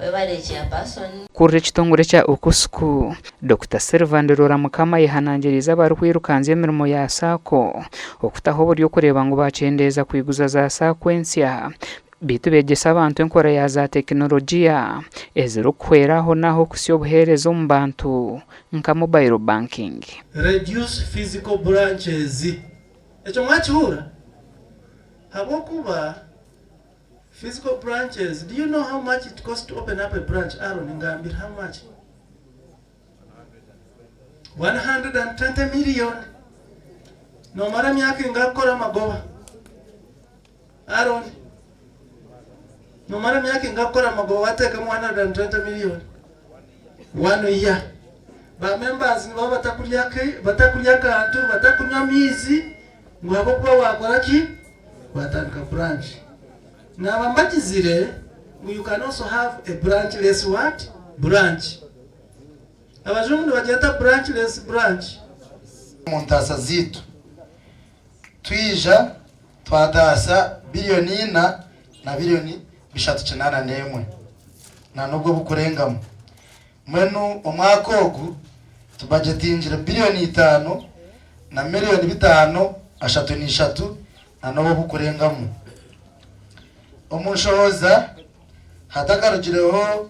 Webare Chairperson. Kurira ekitongore kya Okusku, Dokita Silver Ndirora Mukama ayehanangiriize abarikwirukanzya emirimo ya Sacco okutaho oburyo kureeba ngu bakyendeeza kwiguza za Sacco ensya beitu begyese abantu enkora ya za tekinologiya ezirikuhwera aho n'aho kuhitsya obuheereza omu bantu nka mobile banking. Reduce physical branches. Ekyo mwakihuura? Habw'okuba Physical branches, do you know how much it costs to open up a branch? Aaron ngambira how much? 120 million. Nomara emyaka engaha kukora amagoba? Aaron, nomara emyaka engaha kukora amagoba wateekamu 120 million? One year. Ba members nibaba batakurya batakurya akantu, batakunywa amaizi ngu ahabw'okuba wakora ki? Watandika branch. Naba mbagizire ngu you can also have a branchless what? Branch. Abajungu nibagyeta branchless branch. Omu ntaasa zaitu twija twataasa biriyoni ina na biriyoni bishatu kinaana n'emwe na n'obwo obukurengamu. Mbwenu omwaka ogu tubajetingire biriyoni itaano na miriyoni bitaano ashatu na ishatu na n'obu obukurengamu. Omu nshohoza hatakarugireho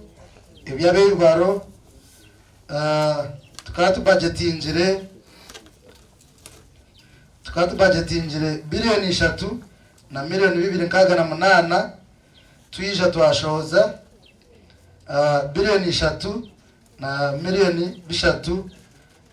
eby'abeirwaro, tukaba tubajetingire tukaba tubajetingire biriyoni ishatu na miriyoni bibiri nkaaga na munaana, twija twashohoza Biriyoni ishatu na miriyoni bishatu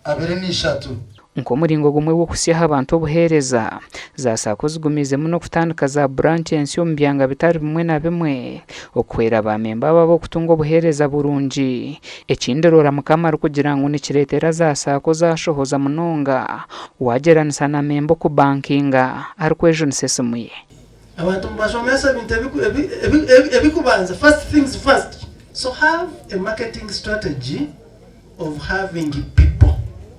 abiri na ishatu. Nk'omuringo gumwe gw'okuhitsya aha bantu obuheereza, za Sacco zigumiizemu n'okutandika za buranki ensya omu byanga bitari bimwe na bimwe okuhwera ba memba baabo okutunga obuheereza burungi. Ekindi Rora Mukama arikugira ngu nikireetera za Sacco zashohoza munonga wagyeranisa na memba okubankinga arikwejunisa esimu ye. Abantu mubashomesa ebintu ebikubanza, first things first, so have a marketing strategy of having people.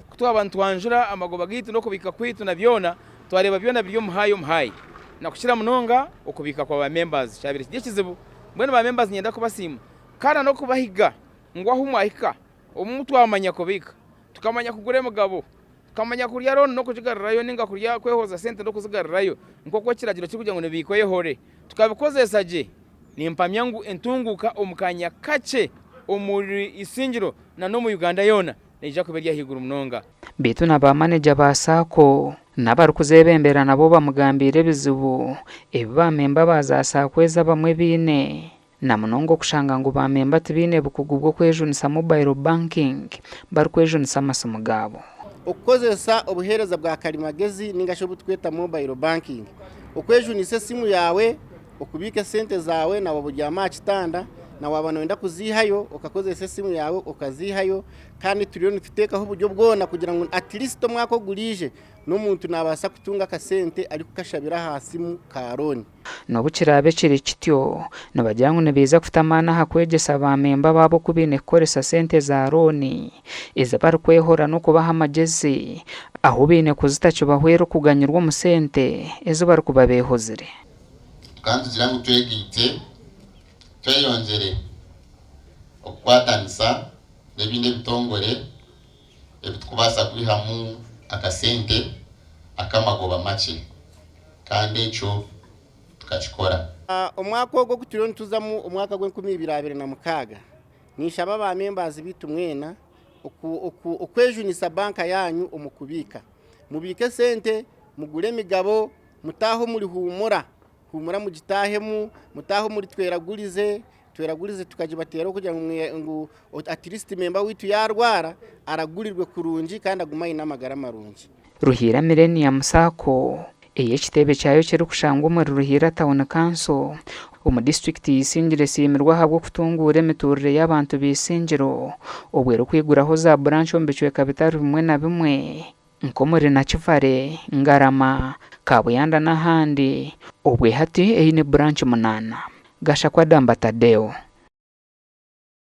Ku twaba nitwanjura amagoba gaitu n'okubiika kwaitu na byona, twareeba byona biri omu high omu high. Na kukira munonga okubiika kwa ba members kyabaire kiri ekizibu. Mbwenu ba members niinyenda kubasiima kandi n'okubahiga ngu ahu mwahika obu twamanya kubiika, tukamanya kugura emigabo, Tukamanya kurya looni n'okugigarurayo ninga kurya kwehoza sente n'okuzigarurayo nk'oku ekiragiro kirikugira ngu nibiikwa oyehore. Tukabikozesa gye, nimpamya ngu entunguuka omu kaanya kakye omuri Isingiro na n'omu Uganda yoona neija kuba eri ahaiguru munonga. Beitu na ba maneja ba Sacco n'abarikuzebembera nabo bamugambiire ebizibu ebi ba memba ba za Sacco ezi abamwe baine na munonga okushanga ngu ba memba tibaine bukugu bw'okwejunisa mobile banking barikwejunisa amasimu gaabo. Okukozesa obuheereza bwa karimagezi ninga shi obu turikweta mobile banking. Okwejunisa esimu yaawe, okubiika esente zaawe na waaba obyami aha kitanda, na waaba nooyenda kuziihayo okakozesa esimu yaawe okaziihayo kandi turiyo nituteekaho oburyo bwona kugira ngu at least omwaka oguriije n'omuntu naabaasa kutunga akasente arikukashabira aha simu ka looni. N'obu kiraabe kiri kityo, nibagira ngu nibaija kuta amaani aha kwegyesa baamemba baabo oku baine kukoresa sente za looni ezi barikwehora n'okubaha amagyezi ahu baine kuzita kibahwere okuganyirwa omu sente ezi barikuba beehozire. Tukaba nitugira ngu twegaitse tweyongyere okukwatanisa n'ebindi ebitongore ebi turikubaasa kwihamu akasente ak'amagoba makye. Kandi ekyo tukakikora. Omwaka ogu ogu turiyo nituzamu omwaka gw'enkumi ibiri 26, ninshaba ba members baitu mwena okwejunisa banka yanyu omu kubiika. Mubiike esente, mugure emigabo, mutaahe omuri Huumura, Huumura mugitaahemu, mutaahe omuri Tweragurize, Tweragurize tukagibateeraho kugira ngu at least memba waitu yaarwara aragurirwe kurungi kandi agume aine amagara marungi. Ruhiira Millennium Sacco, ei ekitebe kyayo kirikushangwa omuri Ruhiira Town Council omu disiturikiti ya Isingiro esiimirwe ahabw'okutunguura emituurire y'abantu ba Isingiro obwo erikwiguraho za buranki omu bicweka bitari bimwe na bimwe nk'omuri Nakivale, Ngarama, Kabuyanda n'ahandi obwe hati eine buranki munaana. Gashakwa Damba Tadeo.